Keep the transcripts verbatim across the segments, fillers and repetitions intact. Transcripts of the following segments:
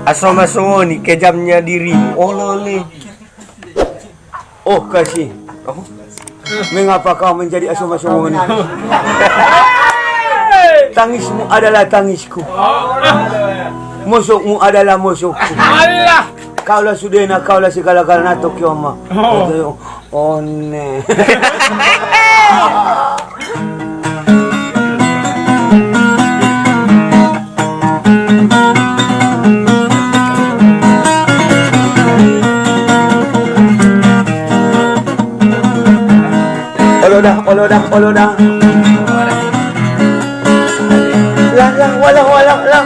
Aso masongoni, kejamnya dirimu. Olole. Oh, kasih. Apa? Mengapa kau menjadi aso masongoni? Tangismu adalah tangisku. Mosokmu adalah mosokku. Alah. Kaulah sudena, kaulah segala-galana, Tokyo ma. Oh. One. Oloda, oloda, oloda. Lah, lah, walah, walah, lah.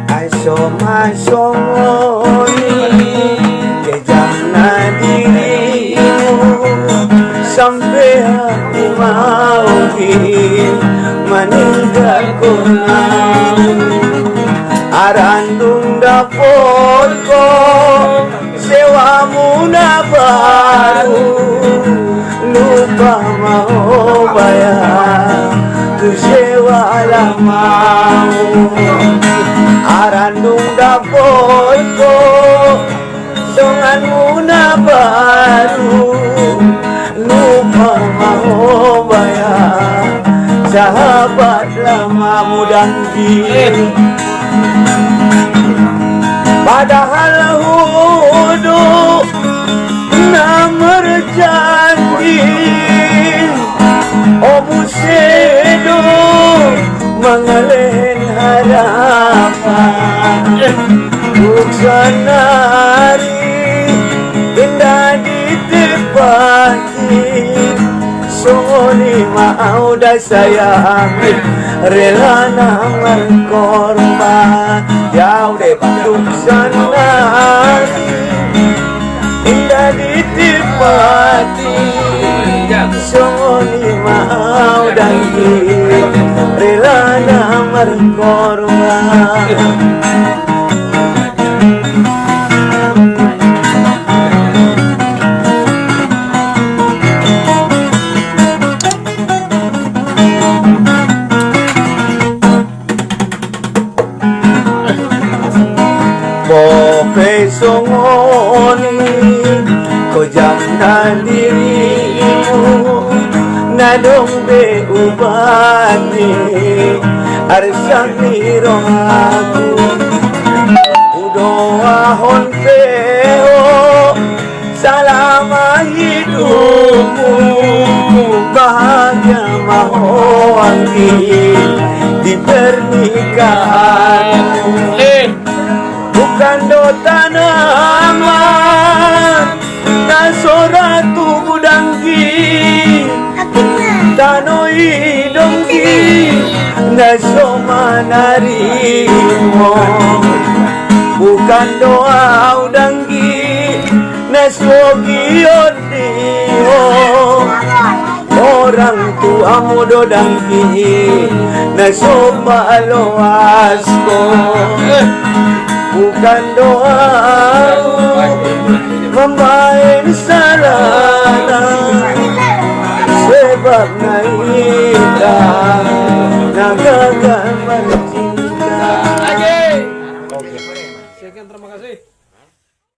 Aso masongoni, kejamna dirimu, sampe aku mau ki maninggal kona. Arandung dapot ko sewa muna baru, lupa mau bayar tu sewa lama. Arandung dapot ko songan muna baru, lupa mau bayar sahabat lamamu dangki. Padahal hudu na merjanji, o musedo mangalen harapan. Buksan nari inda ditepati, songon i ma au da sayang, rela na markorban. Yau de buksan nari inda ditepati, songon i ma au dangki, rela na markorban. Bope songon i kejamna dirimu, na dong be ubat ni arsak ni rohaku. Hudoahon pe ho salama hidupmu, bahagia ma ho anggi di pernikahanmu. Eh. Bukan do tanaman na so ratu budangki, tano i dongki na so manarimo. Bukan do au dangki na so giot di ho, orang tuamu do dangki na so paloas ko. Bukan do au mambaen salana, sebab na ita